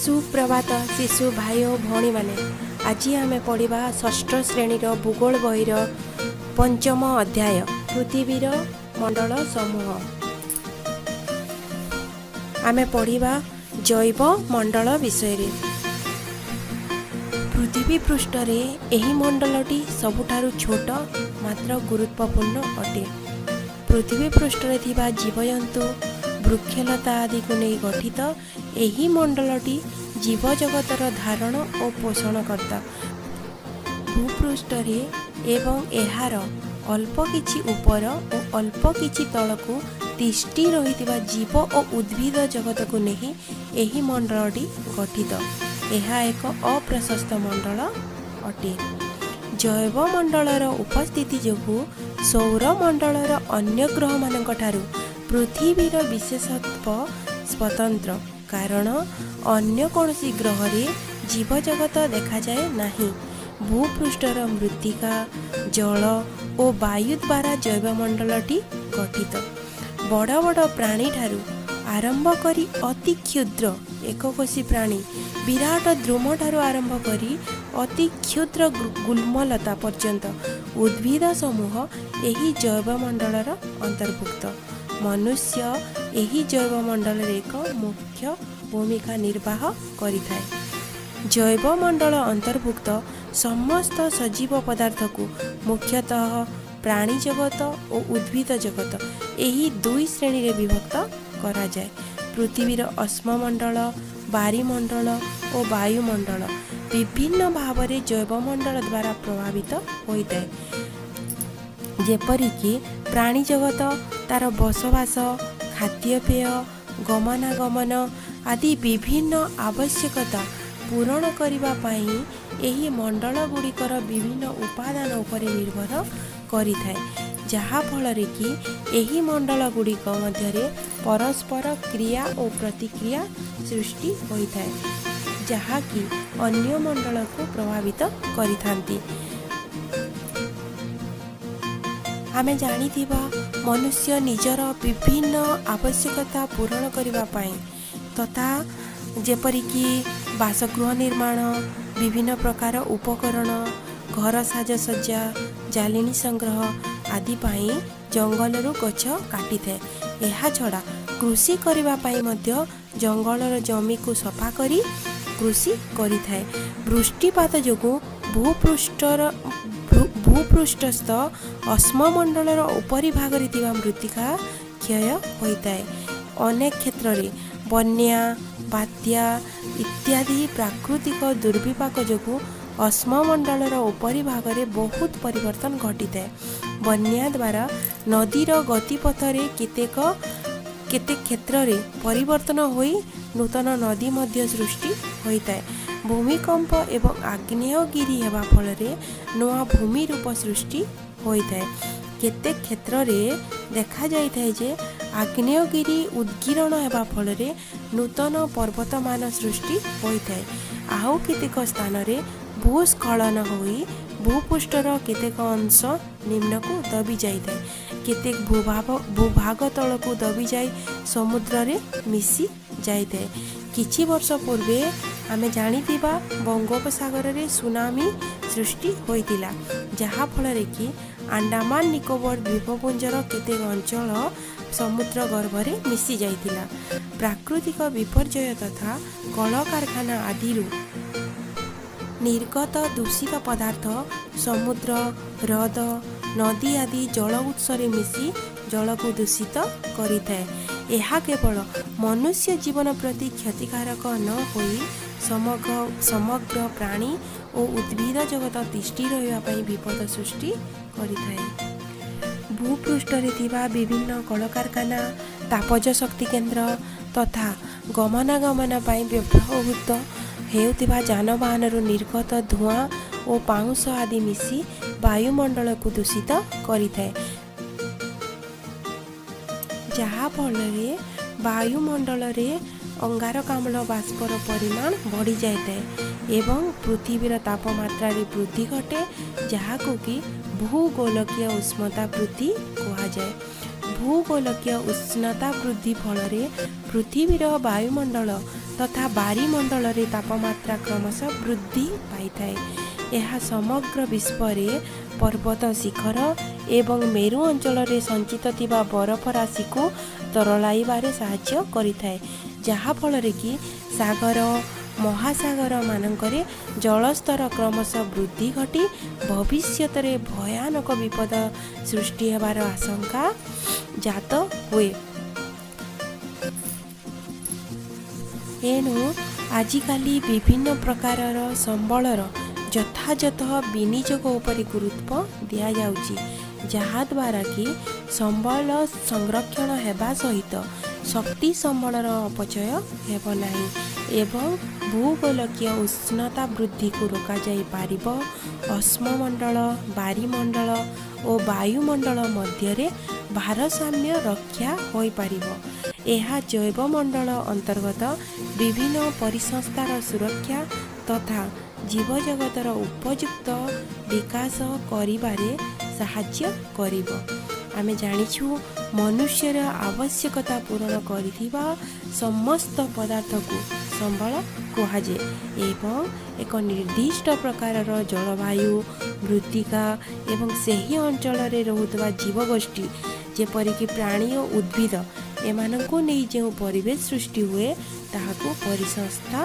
ସୁପ୍ରଭାତ ଶିଶୁ ଭାଇ ଓ ଭଉଣୀମାନେ। ଆଜି ଆମେ ପଢ଼ିବା ଷଷ୍ଠ ଶ୍ରେଣୀର ଭୂଗୋଳ ବହିର ପଞ୍ଚମ ଅଧ୍ୟାୟ, ପୃଥିବୀର ମଣ୍ଡଳ ସମୂହ। ଆମେ ପଢ଼ିବା ଜୈବ ମଣ୍ଡଳ ବିଷୟରେ। ପୃଥିବୀ ପୃଷ୍ଠରେ ଏହି ମଣ୍ଡଳଟି ସବୁଠାରୁ ଛୋଟ ମାତ୍ର ଗୁରୁତ୍ୱପୂର୍ଣ୍ଣ ଅଟେ। ପୃଥିବୀ ପୃଷ୍ଠରେ ଥିବା ଜୀବଜନ୍ତୁ, ବୃକ୍ଷଲତା ଆଦିକୁ ନେଇ ଗଠିତ ଏହି ମଣ୍ଡଳଟି ଜୀବଜଗତର ଧାରଣ ଓ ପୋଷଣକର୍ତ୍ତା। ଭୂପୃଷ୍ଠରେ ଏବଂ ଏହାର ଅଳ୍ପ କିଛି ଉପର ଓ ଅଳ୍ପ କିଛି ତଳକୁ ତିଷ୍ଠି ରହିଥିବା ଜୀବ ଓ ଉଦ୍ଭିଦ ଜଗତକୁ ନେଇ ଏହି ମଣ୍ଡଳଟି ଗଠିତ। ଏହା ଏକ ଅପ୍ରଶସ୍ତ ମଣ୍ଡଳ ଅଟେ। ଜୈବମଣ୍ଡଳର ଉପସ୍ଥିତି ଯୋଗୁଁ ସୌରମଣ୍ଡଳର ଅନ୍ୟ ଗ୍ରହମାନଙ୍କଠାରୁ ପୃଥିବୀର ବିଶେଷତ୍ୱ ସ୍ୱତନ୍ତ୍ର, କାରଣ ଅନ୍ୟ କୌଣସି ଗ୍ରହରେ ଜୀବଜଗତ ଦେଖାଯାଏ ନାହିଁ। ଭୂପୃଷ୍ଠର ମୃତ୍ତିକା, ଜଳ ଓ ବାୟୁ ଦ୍ୱାରା ଜୈବମଣ୍ଡଳଟି ଗଠିତ। ବଡ଼ ବଡ଼ ପ୍ରାଣୀଠାରୁ ଆରମ୍ଭ କରି ଅତି କ୍ଷୁଦ୍ର ଏକକୋଷୀ ପ୍ରାଣୀ, ବିରାଟ ଦ୍ରୁମଠାରୁ ଆରମ୍ଭ କରି ଅତି କ୍ଷୁଦ୍ର ଗୁଳ୍ମଲତା ପର୍ଯ୍ୟନ୍ତ ଉଦ୍ଭିଦ ସମୂହ ଏହି ଜୈବମଣ୍ଡଳର ଅନ୍ତର୍ଭୁକ୍ତ। ମନୁଷ୍ୟ ଏହି ଜୈବମଣ୍ଡଳରେ ଏକ ମୁଖ୍ୟ ଭୂମିକା ନିର୍ବାହ କରିଥାଏ। ଜୈବମଣ୍ଡଳ ଅନ୍ତର୍ଭୁକ୍ତ ସମସ୍ତ ସଜୀବ ପଦାର୍ଥକୁ ମୁଖ୍ୟତଃ ପ୍ରାଣୀ ଜଗତ ଓ ଉଦ୍ଭିଦ ଜଗତ, ଏହି ଦୁଇ ଶ୍ରେଣୀରେ ବିଭକ୍ତ କରାଯାଏ। ପୃଥିବୀର ଅଶ୍ମମଣ୍ଡଳ, ବାରିମଣ୍ଡଳ ଓ ବାୟୁମଣ୍ଡଳ ବିଭିନ୍ନ ଭାବରେ ଜୈବମଣ୍ଡଳ ଦ୍ୱାରା ପ୍ରଭାବିତ ହୋଇଥାଏ। ଯେପରିକି ପ୍ରାଣୀ ଜଗତ ତା'ର ବସବାସ, ଖାଦ୍ୟପେୟ, ଗମନାଗମନ ଆଦି ବିଭିନ୍ନ ଆବଶ୍ୟକତା ପୂରଣ କରିବା ପାଇଁ ଏହି ମଣ୍ଡଳ ଗୁଡ଼ିକର ବିଭିନ୍ନ ଉପାଦାନ ଉପରେ ନିର୍ଭର କରିଥାଏ, ଯାହାଫଳରେ କି ଏହି ମଣ୍ଡଳ ଗୁଡ଼ିକ ମଧ୍ୟରେ ପରସ୍ପର କ୍ରିୟା ଓ ପ୍ରତିକ୍ରିୟା ସୃଷ୍ଟି ହୋଇଥାଏ, ଯାହାକି ଅନ୍ୟ ମଣ୍ଡଳକୁ ପ୍ରଭାବିତ କରିଥାନ୍ତି। ଆମେ ଜାଣିଥିବା, ମନୁଷ୍ୟ ନିଜର ବିଭିନ୍ନ ଆବଶ୍ୟକତା ପୂରଣ କରିବା ପାଇଁ ତଥା ଯେପରିକି ବାସଗୃହ ନିର୍ମାଣ, ବିଭିନ୍ନ ପ୍ରକାର ଉପକରଣ, ଘର ସାଜସଜ୍ଜା, ଜାଳେଣି ସଂଗ୍ରହ ଆଦି ପାଇଁ ଜଙ୍ଗଲରୁ ଗଛ କାଟିଥାଏ। ଏହାଛଡ଼ା କୃଷି କରିବା ପାଇଁ ମଧ୍ୟ ଜଙ୍ଗଲର ଜମିକୁ ସଫା କରି କୃଷି କରିଥାଏ। ବୃଷ୍ଟିପାତ ଯୋଗୁଁ ଭୂପୃଷ୍ଠସ୍ଥ ଅଶ୍ମମଣ୍ଡଳର ଉପରି ଭାଗରେ ଥିବା ମୃତ୍ତିକା କ୍ଷୟ ହୋଇଥାଏ। ଅନେକ କ୍ଷେତ୍ରରେ ବନ୍ୟା, ବାତ୍ୟା ଇତ୍ୟାଦି ପ୍ରାକୃତିକ ଦୁର୍ବିପାକ ଯୋଗୁଁ ଅଶ୍ମମଣ୍ଡଳର ଉପରି ଭାଗରେ ବହୁତ ପରିବର୍ତ୍ତନ ଘଟିଥାଏ। ବନ୍ୟା ଦ୍ୱାରା ନଦୀର ଗତିପଥରେ କେତେକ କେତେ କ୍ଷେତ୍ରରେ ପରିବର୍ତ୍ତନ ହୋଇ ନୂତନ ନଦୀ ମଧ୍ୟ ସୃଷ୍ଟି ହୋଇଥାଏ। ଭୂମିକମ୍ପ ଏବଂ ଆଗ୍ନେୟଗିରି ହେବା ଫଳରେ ନୂଆ ଭୂମି ରୂପ ସୃଷ୍ଟି ହୋଇଥାଏ। କେତେ କ୍ଷେତ୍ରରେ ଦେଖାଯାଇଥାଏ ଯେ ଆଗ୍ନେୟଗିରି ଉଦ୍ଗୀରଣ ହେବା ଫଳରେ ନୂତନ ପର୍ବତମାନ ସୃଷ୍ଟି ହୋଇଥାଏ। ଆଉ କେତେକ ସ୍ଥାନରେ ଭୂସ୍ଖଳନ ହୋଇ ଭୂପୃଷ୍ଠର କେତେକ ଅଂଶ ନିମ୍ନକୁ ଦବି ଯାଇଥାଏ। କେତେକ ଭୂଭାଗ ତଳକୁ ଦବିଯାଇ ସମୁଦ୍ରରେ ମିଶି ଯାଇଥାଏ। କିଛି ବର୍ଷ ପୂର୍ବେ ଆମେ ଜାଣିଥିବା, ବଙ୍ଗୋପସାଗରରେ ସୁନାମି ସୃଷ୍ଟି ହୋଇଥିଲା, ଯାହାଫଳରେ କି ଆଣ୍ଡାମାନ ନିକୋବର ଦ୍ୱୀପପୁଞ୍ଜର କେତେକ ଅଞ୍ଚଳ ସମୁଦ୍ର ଗର୍ଭରେ ମିଶି ଯାଇଥିଲା। ପ୍ରାକୃତିକ ବିପର୍ଯ୍ୟୟ ତଥା କଳକାରଖାନା ଆଦିରୁ ନିର୍ଗତ ଦୂଷିତ ପଦାର୍ଥ ସମୁଦ୍ର, ହ୍ରଦ, ନଦୀ ଆଦି ଜଳ ଉତ୍ସରେ ମିଶି ଜଳକୁ ଦୂଷିତ କରିଥାଏ। ଏହା କେବଳ ମନୁଷ୍ୟ ଜୀବନ ପ୍ରତି କ୍ଷତିକାରକ ନ ହୋଇ ସମଗ୍ର ପ୍ରାଣୀ ଓ ଉଦ୍ଭିଦ ଜଗତ ତିଷ୍ଠି ରହିବା ପାଇଁ ବିପଦ ସୃଷ୍ଟି କରିଥାଏ। ଭୂପୃଷ୍ଠରେ ଥିବା ବିଭିନ୍ନ କଳକାରଖାନା, ତାପଜ ଶକ୍ତି କେନ୍ଦ୍ର ତଥା ଗମନାଗମନ ପାଇଁ ବ୍ୟବହୃତ ହେଉଥିବା ଯାନବାହନରୁ ନିର୍ଗତ ଧୂଆଁ ଓ ପାଉଁଶ ଆଦି ମିଶି ବାୟୁମଣ୍ଡଳକୁ ଦୂଷିତ କରିଥାଏ, ଯାହାଫଳରେ ବାୟୁମଣ୍ଡଳରେ ଅଙ୍ଗାରକାମ୍ଳ ବାଷ୍ପର ପରିମାଣ ବଢ଼ିଯାଇଥାଏ ଏବଂ ପୃଥିବୀର ତାପମାତ୍ରାରେ ବୃଦ୍ଧି ଘଟେ, ଯାହାକୁ କି ଭୂଗୋଲକୀୟ ଉଷ୍ମତା ବୃଦ୍ଧି କୁହାଯାଏ। ଭୂଗୋଲକୀୟ ଉଷ୍ଣତା ବୃଦ୍ଧି ଫଳରେ ପୃଥିବୀର ବାୟୁମଣ୍ଡଳ ତଥା ବାରିମଣ୍ଡଳରେ ତାପମାତ୍ରା କ୍ରମଶଃ ବୃଦ୍ଧି ପାଇଥାଏ। ଏହା ସମଗ୍ର ବିଶ୍ୱରେ ପର୍ବତ ଶିଖର ଏବଂ ମେରୁ ଅଞ୍ଚଳରେ ସଞ୍ଚିତ ଥିବା ବରଫ ରାଶିକୁ ତରଳାଇବାରେ ସାହାଯ୍ୟ କରିଥାଏ, ଯାହାଫଳରେ କି ସାଗର ମହାସାଗର ମାନଙ୍କରେ ଜଳସ୍ତର କ୍ରମଶଃ ବୃଦ୍ଧି ଘଟି ଭବିଷ୍ୟତରେ ଭୟାନକ ବିପଦ ସୃଷ୍ଟି ହେବାର ଆଶଙ୍କା ଜାତ ହୁଏ। ଏଣୁ ଆଜିକାଲି ବିଭିନ୍ନ ପ୍ରକାରର ସମ୍ବଳର ଯଥାଯଥ ବିନିଯୋଗ ଉପରେ ଗୁରୁତ୍ୱ ଦିଆଯାଉଛି, ଯାହାଦ୍ୱାରା କି ସମ୍ବଳ ସଂରକ୍ଷଣ ହେବା ସହିତ ଶକ୍ତି ସମ୍ବଳର ଅପଚୟ ହେବ ନାହିଁ ଏବଂ ଭୂଗୋଲକୀୟ ଉଷ୍ଣତା ବୃଦ୍ଧିକୁ ରୋକାଯାଇପାରିବ। ଅଶ୍ମମଣ୍ଡଳ, ବାରିମଣ୍ଡଳ ଓ ବାୟୁମଣ୍ଡଳ ମଧ୍ୟରେ ଭାରସାମ୍ୟ ରକ୍ଷା ହୋଇପାରିବ। ଏହା ଜୈବମଣ୍ଡଳ ଅନ୍ତର୍ଗତ ବିଭିନ୍ନ ପରିସଂସ୍ଥାର ସୁରକ୍ଷା ତଥା ଜୀବଜଗତର ଉପଯୁକ୍ତ ବିକାଶ କରିବାରେ ସାହାଯ୍ୟ କରିବ। ଆମେ ଜାଣିଛୁ, ମନୁଷ୍ୟର ଆବଶ୍ୟକତା ପୂରଣ କରିଥିବା ସମସ୍ତ ପଦାର୍ଥକୁ ସମ୍ବଳ କୁହାଯାଏ ଏବଂ ଏକ ନିର୍ଦ୍ଦିଷ୍ଟ ପ୍ରକାରର ଜଳବାୟୁ, ମୃତ୍ତିକା ଏବଂ ସେହି ଅଞ୍ଚଳରେ ରହୁଥିବା ଜୀବଗୋଷ୍ଠୀ, ଯେପରିକି ପ୍ରାଣୀ ଓ ଉଦ୍ଭିଦ, ଏମାନଙ୍କୁ ନେଇ ଯେଉଁ ପରିବେଶ ସୃଷ୍ଟି ହୁଏ, ତାହାକୁ ପରିସଂସ୍ଥା